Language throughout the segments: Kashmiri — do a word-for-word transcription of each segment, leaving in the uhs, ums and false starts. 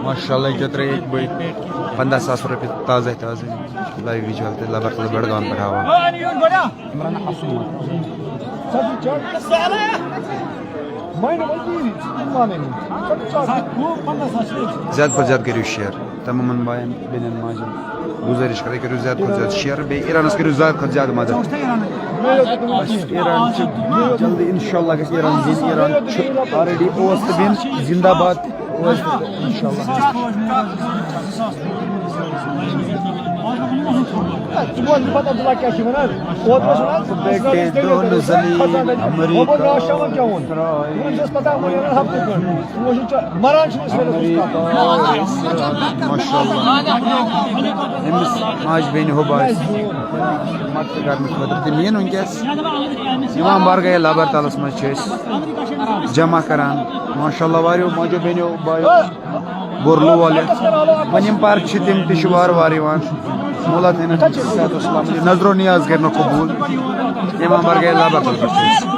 ماشاءاللہ، یہِ کیٛاہ ترٛٲے أکۍ بٔے پنٛداہ ساس رۄپیہِ تازَے تازَے۔ لایِو ویٖڈیو تہِ لبر لبر گام پٮ۪ٹھ ہاوان۔ زیادٕ کھۄتہٕ زیادٕ کٔرِو شِیر۔ تمامَن بایَن، بیٚنٮ۪ن، ماجٮ۪ن گُزٲرِش کران، کٔرِو زیادٕ کھۄتہٕ زیادٕ شِیر، بیٚیہِ ایرانَس کٔرِو زیادٕ کھۄتہٕ زیادٕ مدد۔ بس ایران چھُ جلدی، انشاءاللہ گژھِ ایران زیٖنِتھ۔ ایران چھُ already اوس تہٕ وِن زِندہ باد تہِ اوس تہٕ انشاءاللہ۔ ژٕ بوز، مےٚ پتہٕ عبداللہ کیٛاہ چھُ وَنان؟ اوترٕ اوس وَنان، بیٹے دون زلیل، امریکہ۔ وۄنۍ گوٚو ناشتہ وۄنۍ کیٛاہ ووٚن؟ وۄنۍ چھِ اَسہِ پتہ، وۄنۍ نیران ہفتہٕ کھنٛڈ۔ وۄنۍ چھُ چا-، مران چھُنہٕ أسۍ ؤرِیَس منٛز کانٛہہ۔ ماشاءاللہ۔ أمِس ماجہِ بیٚنہِ ہوٚب آسہِ مدد کرنہٕ خٲطرٕ تہِ مین وٕنکیٚس۔ امام بارگاہ لابر تالس منٛز چھِ أسۍ جمع کران۔ ماشاءاللہ، واریاہو ماجو بیٚنیو بایو بوٚر لول یَتھ۔ وۄنۍ یِم پَر چھِ، تِم تہِ چھِ وارٕ وارٕ یِوان۔ مولا تعالیٰ ہَن صحت و سلامتی، نظر و نیاز کَرنو قبوٗل۔ امام بارگاہ لابر تالس منٛز چھِ أسۍ۔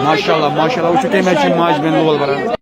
ماشاءاللہ، ماشاءاللہ، وٕچھِو کَمہِ آیہِ چھِ ماجہِ بیٚنہِ لول بَران۔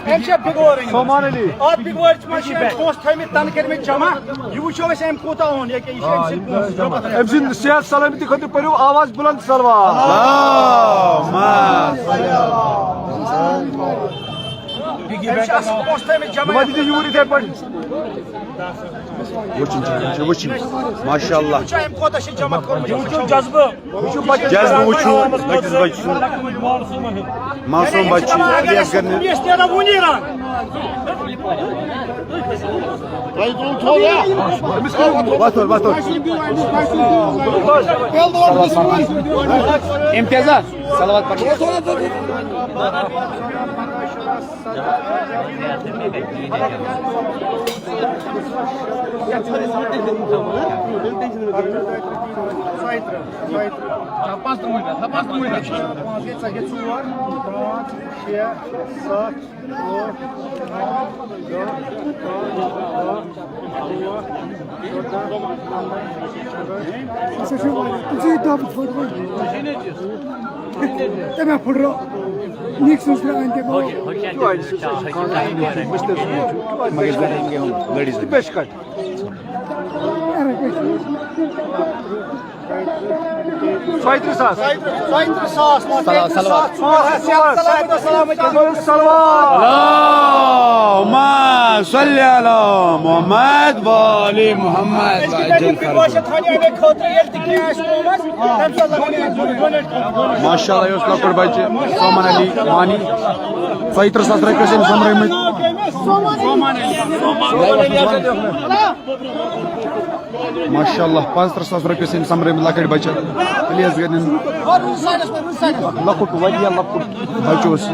أمۍ چھا بِگوٲرٕے؟ سومان علی۔ اَتھ بِگوٲرۍ چھِ منٛز چھِ أمۍ پونٛسہٕ تھٲومٕتۍ، تَنہٕ کٔرمٕتۍ جمع۔ یہِ وٕچھو أسۍ، أمۍ کوٗتاہ اوٚن، ییٚکیٛاہ یہِ چھِ أمۍ سٕنٛدۍ پونٛسہٕ جمع۔ أمۍ سٕنٛدِ صحت سلامتی خٲطرٕ پٔرِو آواز بُلند صلوات۔ اللہُمَّ صلی علی۔ أمِس چھِ اَصٕل پونٛسہٕ تھٲومٕتۍ جمع۔ دَپان دِتِو یوٗرۍ یِتھَے پٲٹھۍ۔ وٕچھِن چھِ، یِم چھِ وٕچھِن۔ ماشاء اللہ۔ وٕچھِو، أمۍ کوٗتاہ چھِ جمع کوٚرمُت۔ وٕچھِو جذبہٕ۔ وٕچھِو بَچَس جذبہٕ وٕچھِو، أکِس بَچہٕ سُنٛد۔ معصوٗم بَچہٕ چھُ، ریس کَرنہِ۔ یہِ چھِ نیران وُنی رَن۔ وۄتھ تھوٚد، وۄتھ تھوٚد۔ امتیازا، صلوات پَرُن۔ پانٛژھ گٔے، ژےٚ گٔے ژور، پانٛژھ، شےٚ، ستھ، ٲٹھ، نو، دَہ، اچھا، چھُ وۄنۍ ژٕے دَب ژھوٚٹ وۄنۍ۔ تٔمۍ ہا پھٕٹرٲو نِک سٕنٛز ترٛےٚ اَنہِ تہِ گوٚو۔ مگر لڑی زٕ۔ ژۄیہِ ترٕٛہ ساس۔ ژۄیہِ ترٕٛہ ساس۔ صلوات، صلوات۔ ژور ہتھ۔ صلوات۔ اللہم صلی علی محمد و آل محمد۔ ماشاء اللہ، یہِ اوس لۄکُٹ بچہِ سومن علی وانی۔ ژۄیہِ ترٕٛہ ساس رۄپیہِ ٲسۍ أمۍ سۄمبرٲومٕتۍ۔ ماشاء اللہ، پانٛژترٕٛہ ساس رۄپیہِ ٲسۍ أمۍ سۄمبرٲومٕتۍ لۄکٕٹۍ بچن۔ پلیز گٔے نہٕ لۄکُٹ، واریاہ لۄکُٹ بچہٕ اوس۔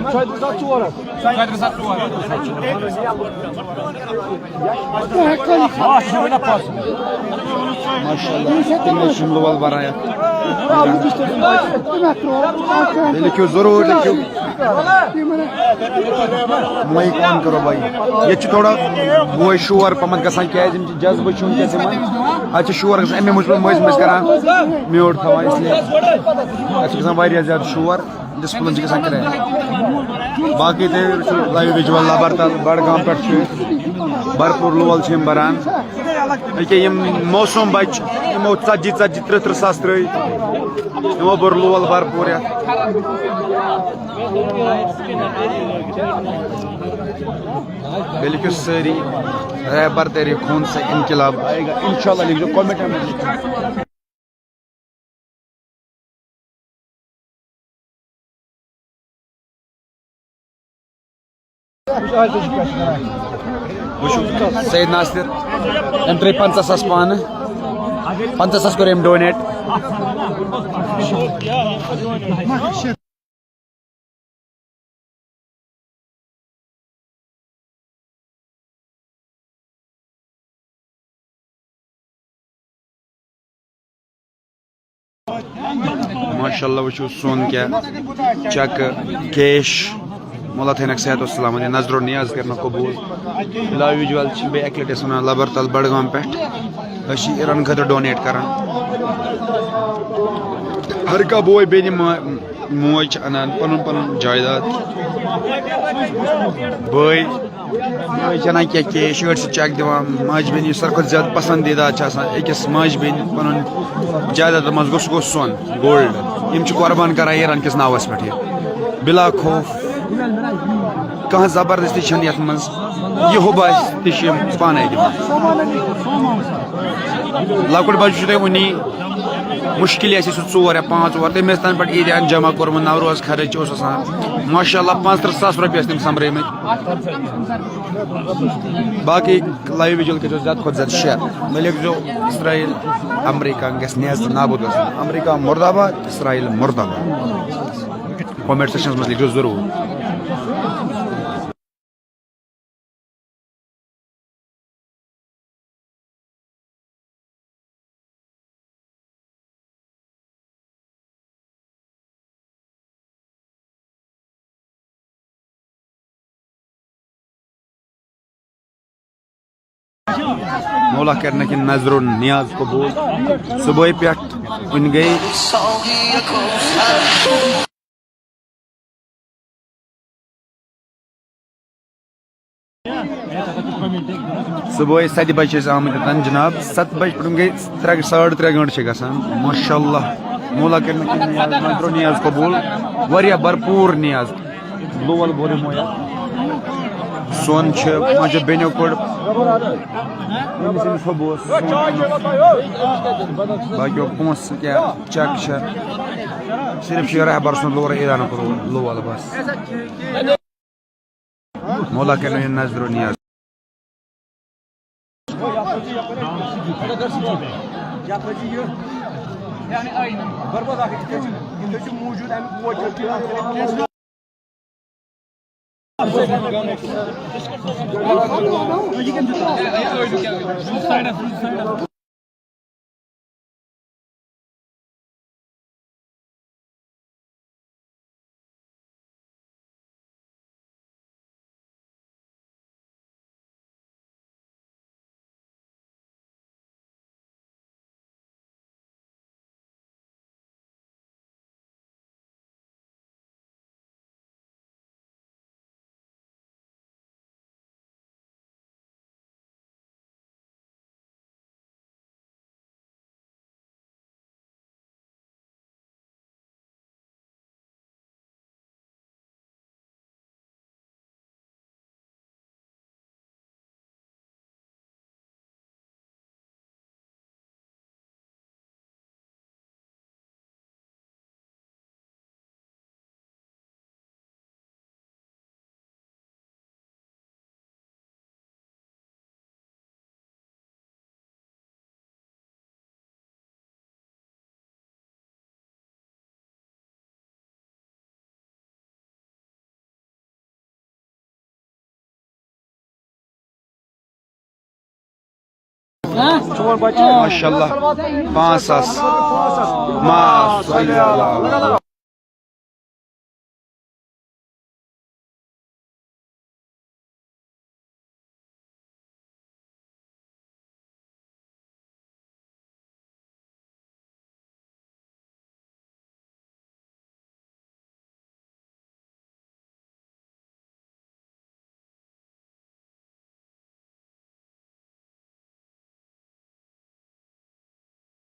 ماشاء اللہ، تٔمۍ حظ چھُ لول بَران یَتھ۔ تیٚلہِ لیکھِو، ضروٗر لیکھِو۔ مایِک آن کَرو بھائی۔ ییٚتہِ چھُ تھوڑا بوے شور پَہمَتھ گژھان، کیٛازِ یِم چھِ جذبہٕ چھُ وٕنکیٚس یِمَن۔ اَتہِ چھِ شور گژھان، اَمے موٗجوٗب مٔنٛزۍ مٔنٛزۍ کَران میوٗٹ تھاوان، اِسلیے اَتہِ چھِ گژھان واریاہ زیادٕ شور۔ ڈسپلن چھِ گژھان کریک۔ باقٕے تُہۍ وٕچھِو لایِو وِجوَل لبرتل بڈگام پٮ۪ٹھ چھُ بھرپوٗر لول چھِ یِم بران۔ أکیٛاہ یِم معصوٗم بچہٕ، یِمو ژتجی ژتجی ترٕٛہ ترٕٛہ ساس ترٲوۍ، یِمو بوٚر لول بھرپوٗر یَتھ۔ بیٚیہِ لیکھِو سٲری، رہبر تیرے خون سے انقلاب آئے گا، انشاءاللہ لیکھزیو کمنٹن منٛز۔ وٕچھِو، سید ناصر، أمۍ ترٛٲے پنٛژاہ ساس پانہٕ، پنٛژاہ ساس کوٚر أمۍ ڈونیٹ۔ ماشاءاللہ، وٕچھِو سون کیٛاہ چَکہٕ کیش۔ مولا تھٲینَکھ صحت و سلامت، یہِ نظر و نیاز کَرنَکھ قبوٗل۔ لایِو وِجوَل چھِ بیٚیہِ اَکہِ لَٹہِ أسۍ وَنان لَبَرتَل بڈگام پٮ۪ٹھ۔ أسۍ چھِ ایران خٲطرٕ ڈونیٹ کَران۔ ہر کانٛہہ بوے بیٚنہِ ما-، موج چھِ اَنان پَنُن پَنُن جایداد۔ بٲے، بٲے چھِ اَنان کینٛہہ کیش، أڑۍ چھِ چَک دِوان۔ ماجہِ بیٚنہِ یُس ساروی کھۄتہٕ زیادٕ پَسنٛدیٖدہ چھِ آسان أکِس ماجہِ بیٚنہِ پَنُن جایداد، دَپان گوٚژھ، گوٚژھ سۄن، گولڈ۔ یِم چھِ قۄربان کَران ایران کِس ناوَس پٮ۪ٹھ یہِ بِلا خوف۔ کانٛہہ زبردستی چھَنہٕ یَتھ منٛز۔ یہِ حُب آسہِ تہِ چھِ یِم پانَے دِوان۔ لۄکُٹ بَچہٕ چھُ تۄہہِ وُنی مُشکِل آسہِ سُہ ژور یا پانٛژھ اوٚوَر، تٔمۍ ٲسۍ تَنہٕ پٮ۪ٹھ عیٖدیان جمع کوٚرمُت، نوروز خرٕچ اوس آسان۔ ماشاءاللہ، پانٛژترٕٛہ ساس رۄپیہِ ٲسۍ تٔمۍ سۄمبرٲومٕتۍ۔ باقٕے لایِو وِجوَل کٔرۍزیو زیادٕ کھۄتہٕ زیادٕ شِیَر۔ مےٚ لیکھزیو، اسرائیل، امریکہ گژھِ نیز تہٕ نابوٗد گژھُن۔ امریکہ مُردہ باد، اسرائیل مُردہ باد۔ کمنٹ سیکشنَس منٛز لیکھزیو ضروٗر۔ مولا کرنہٕ کِنۍ نظر و نیاز قبوٗل۔ صبحٲے پٮ۪ٹھ کُنہِ گٔے۔ صبحٲے ستہِ بجہِ چھِ أسۍ آمٕتۍ یوٚتَن جناب، ستھ بجہِ پٮ۪ٹھ گٔے ترٛےٚ، ساڑٕ ترٛےٚ گٲنٛٹہٕ چھِ گژھان۔ ماشاءاللہ، مولا کٔرِنۍ کِنۍ نیاز، نظر و نیاز قبوٗل، واریاہ بھرپوٗر نیاز۔ لول بوٚر یِمو یَتھ۔ سۄن چھِ ماجہِ بیٚنیو کوٚڑ، ییٚمِس أمِس حُب اوس۔ باقیو پونٛسہٕ کیٛاہ چیک چھِ، صرف چھُ یہِ رہبر سُنٛد لورٕ ایرانُک لول بس۔ مولا کَرِ نہٕ یہِ نظر و نیاز۔ ماشاء اللہ، پانٛژھ ساس۔ ما صلی اللہ۔